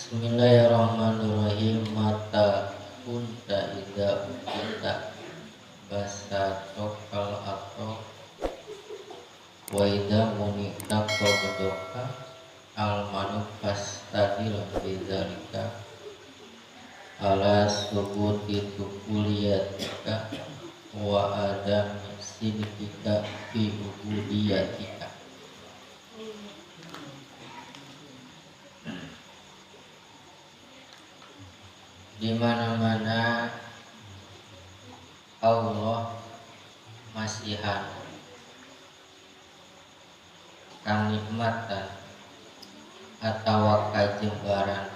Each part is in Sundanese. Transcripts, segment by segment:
Bismillahirrahmanirrahim. Mata kunta idza uqita basatokal atau wa idza munita qabdoka al manufas tadil bidzalika ala subuti tukuliyatika wa adam sidqika fi ubudiyatika. Di mana-mana Allah masihan kanikmatan atau kajembaran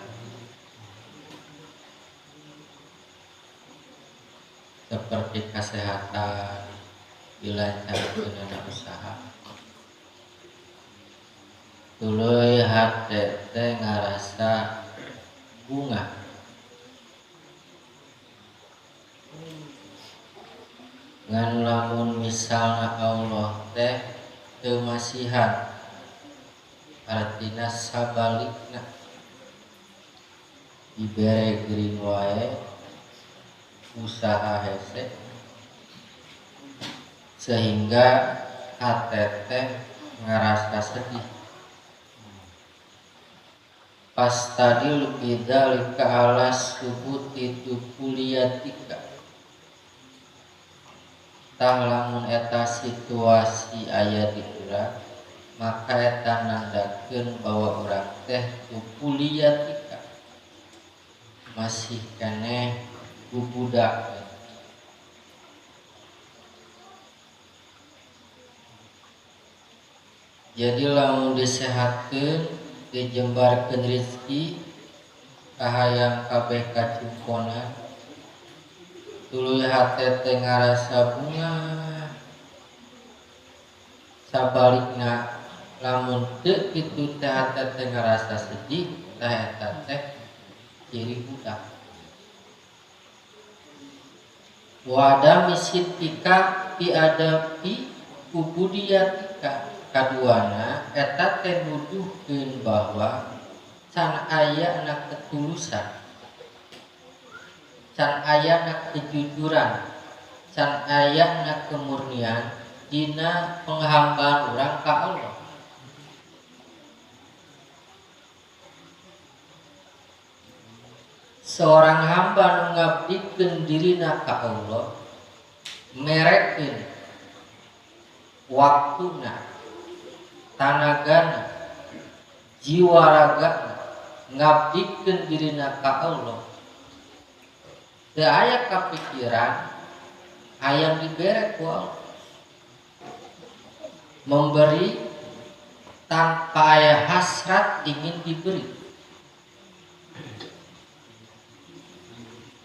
seperti kesehatan, dilancarkeun usaha, tuluy hate teh ngarasa bungah. Ngan lamun misalna Allah teh teu masihan, artina sabalikna dibere gering wae, usaha hese, sehingga hate teh ngarasa sedih. Pas tadi bidzalika ala subuti tukuliyatika. Tah lamun eta situasi aya di urang, maka eta nandakeun bahwa urang teh tukuliyatika masih keneh bubudak. Jadi lamun disehatkeun, dijembarkeun rezeki, kahayang kabeh kacumponan, tuluy hate teh ngarasa bungah. Sabalikna lamun teu kitu teh hate teh ngarasa sedih, tah eta teh ciri budak. Wa adami sidqika fi adabi ubudiyatika. Kaduana eta teh nuduhkeun bahwa can aya na ketulusan, can aya na kejujuran, can aya na kemurnian dina penghambaan urang ka Allah. Seorang hamba nu ngabdikeun dirina ka Allah, merekeun waktuna, tanagana, jiwa ragana, ngabdikeun dirina ka Allah. Teu aya kapikiran hayang dibere ku Allah. Memberi tanpa aya hasrat ingin diberi.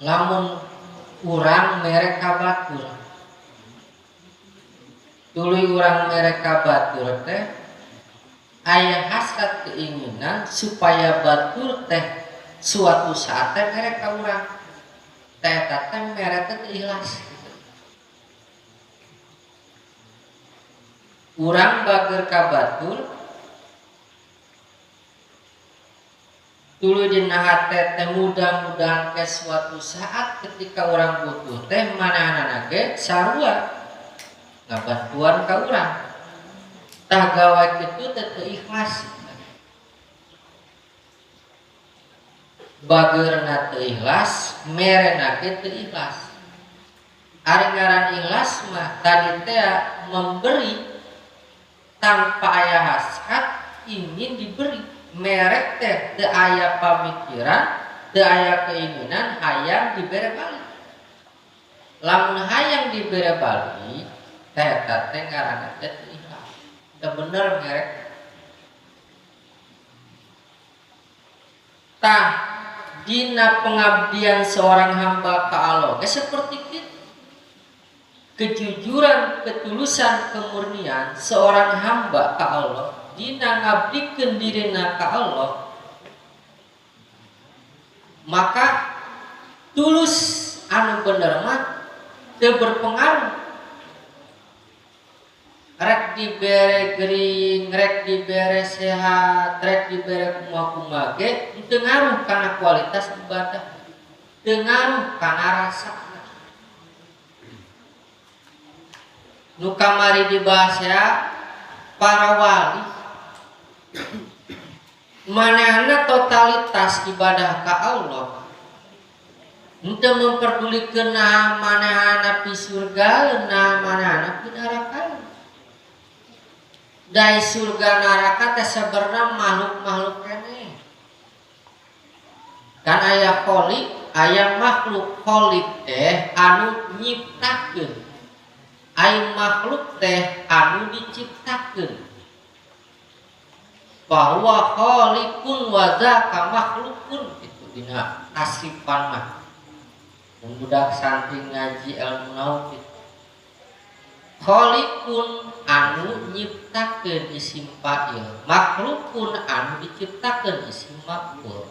Lamun urang mere ka batur, tuluy urang mere ka batur teh aya hasrat keinginan supaya batur teh suatu saat teh mere ka urang. Teh eta teh mere teh ikhlas. Urang bager ka batur, tuluy dina hate teh mudah-mudahan ke suatu saat ketika urang butuh teh manahanana ge sarua ngabantuan ka urang. Tah gawe kitu teh teu ikhlas. Bageurna teu ikhlas, merena ge teu ikhlas. Ari ngaran ikhlas mah tadi teh memberi tanpa aya hasrat ingin diberi. Merek teh teu aya pamikiran, teu aya keinginan hayang dibere balik. Lamun hayang dibere balik, teh eta teh ngaranna teh teu ikhlas. Teu bener merek. Tah dina pengabdian seorang hamba ka Allah ge seperti kitu. Kejujuran, ketulusan, kemurnian seorang hamba ka Allah dina ngabdikeun dirina ka Allah, maka tulus anu bener mah teu berpengaruh. Rek dibere gering, rek dibere sehat, rek dibere kumaha-kumaha ge teu ngaruh kana kualitas ibadah. Teu ngaruh kana rasa. Nu kamari dibahas ya para wali. Manehna totalitas ibadah ka Allah. Henteu memperdulikan nah manehna pi surga, nah manehna pi neraka. Dai surga neraka teh sebenarnya makhluk-makhluk keneh. Kan aya khalik, aya makhluk. Khalik teh anu nyiptakeun. Aya makhluk teh anu diciptakeun. Bahwa khaliqun wa dzaka makhlukun itu dina tasrifan mah. Mun budak santri ngaji ilmu naon kitu. Khaliqun anu nyiptakeun isim fa'il, makhlukun anu diciptakeun isim maf'ul.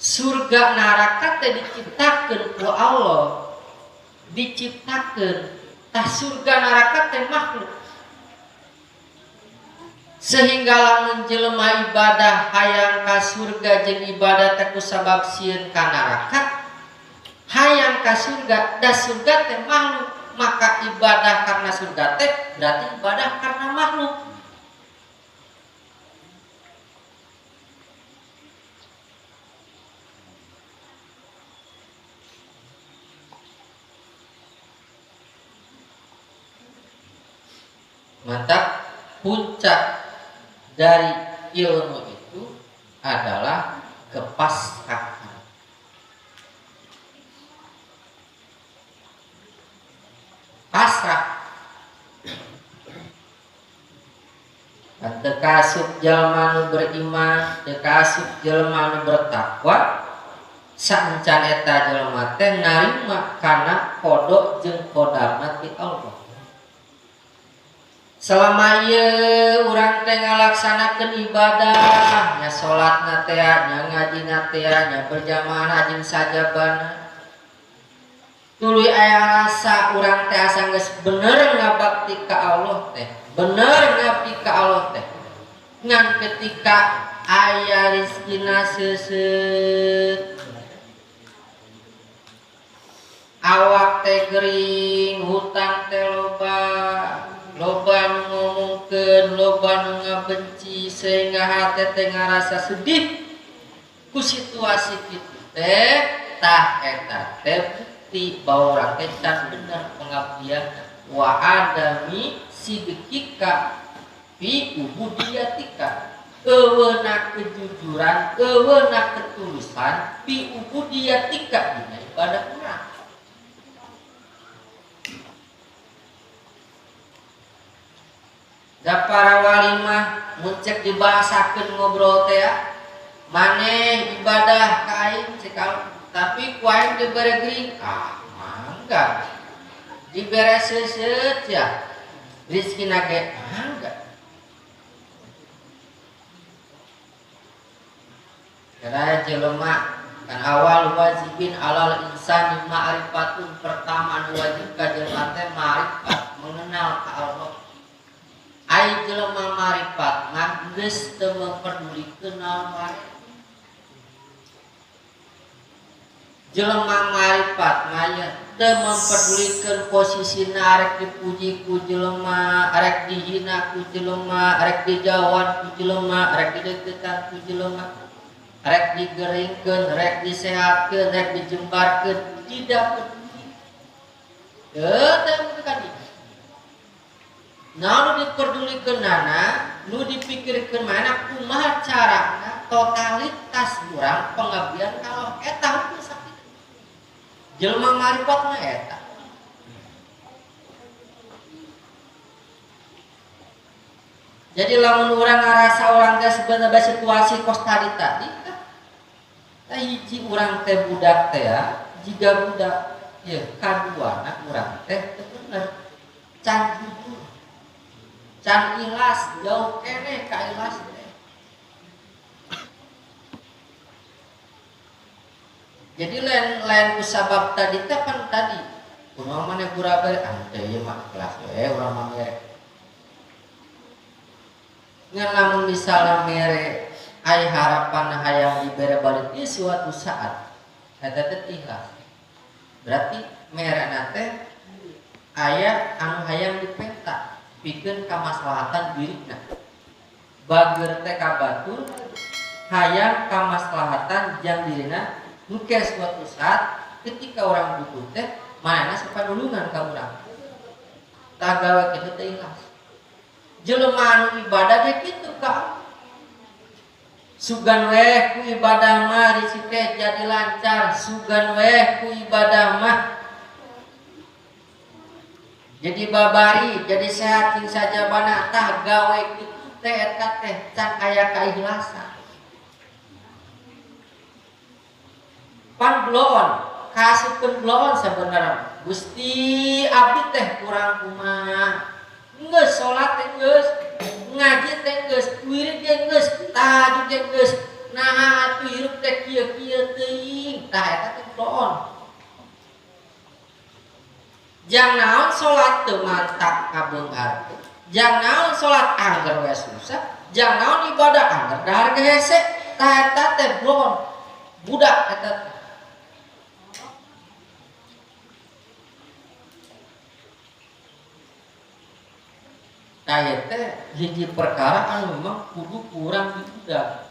Surga neraka teh diciptakeun ku Allah, diciptakeun. Tah surga neraka teh makhluk. Sehingga lamun jelema ibadah hayang ka surga jeung ibadah teh kusabab sieun ka neraka, hayang ka surga, da surga teh makhluk. Maka ibadah karena surga teh berarti ibadah karena makhluk. Mantap, puncak dari ilmu itu adalah kepasrahan. Pasrah. Dan teu kaasup jelema nu beriman, teu kaasup jelema nu bertakwa, saencan eta jelema teh narima kana qada jeung qadarna ti Allah. Selama ieu urang teh ngalaksanakeun ibadah, nya salatna teh, nya ngajina teh, nya berjamaah jeung sajabana. Tuluy aya rasa urang teh asa geus bener ngabakti ka Allah teh, bener ngabdi ka Allah teh. Ngan ketika aya rezekina seuseut, awak teh gering, hutang teh loba, loba nu ngomongkeun, loba nu ngabenci sehingga hate teh ngarasa sedih ku situasi kitu teh, tah eta teh bukti bahwa urang teh can bener pengabdian wa adami sidqika fi ubudiyatika, euweuna kejujuran, euweuna ketulusan fi ubudiyatika dina ibadah urang. Da para wali mah mun cek dibahasakeun ngobrol teh ya, maneh ibadah ka aing cek tapi ku aing dibere gering, ah mangga. Dibere seuseut ya, rezekina ge mangga. Karena jelema kan awal wajibin alal insani ma'rifatun, pertama anu wajib ka jelema teh ma'rifat, mengenal ka Allah. Ai jelema ma'rifat mah geus teu memperdulikeun naon wae. Jelema ma'rifat mah ya teu memperdulikeun posisina, arek dipuji ku jelema, arek dihina ku jelema, arek dijauhan ku jelema, arek dideketan ku jelema, arek digeringkeun, arek disehatkeun, arek dijembarkeun, tidak peduli. Teu memperdulikeun. Nah, nu diperdulikeun nana, nu dipikirkeun mana kumaha carana totalitas urang pengabdian ka Allah eta hungkul sakitu. Jelema marifat mah eta. Jadi lamun urang ngarasa urang teh sebenarnya situasi kos tadi tadi tah hiji urang teh budak teh ya, jiga budak ya kaduana urang teh teu bener. Can jujur, can ikhlas, jauh keneh ka ikhlas teh. Jadi lain kusabab tadi teh pan tadi kumaha maneh gura bere ah teh ieu mah ikhlas we urang mah mere. Ngan lamun misalna mere aya harapan hayang dibere balik ieu suatu saat eta teh ikhlas. Berarti merena teh aya anu hayang dipenta pikeun kamaslahatan dirina. Bager teh ka batur hayang kamaslahatan jang dirina engke suatu saat ketika orang butuh teh manehna sapanulungan ka urang. Tah gawe kitu teh ikhlas. Jelema anu ibadah ge kitu ka. Sugan weh ku ibadah mah rezeki teh jadi lancar, sugan weh ku ibadah mah jadi babari, jadi sehat cing sajabana. Tah gawe kitu teh eta teh can aya kaikhlasan. Pan bloon, kasupkeun bloon sebenarnya. Gusti abdi teh kurang kumaha. Geus salat teh geus, ngaji teh geus, wirid teh geus, tahajud teh geus. Naha atuh hirup teh kieu-kieu teuing. Tah eta teh bloon. Jang naon salat teu mantak kabeunghar. Jang naon salat angger we susah, jang naon ibadah angger dahar ge hese. Tah eta teh bloon. Budak eta teh. Tah eta hiji perkara anu memang kudu kurang diudag.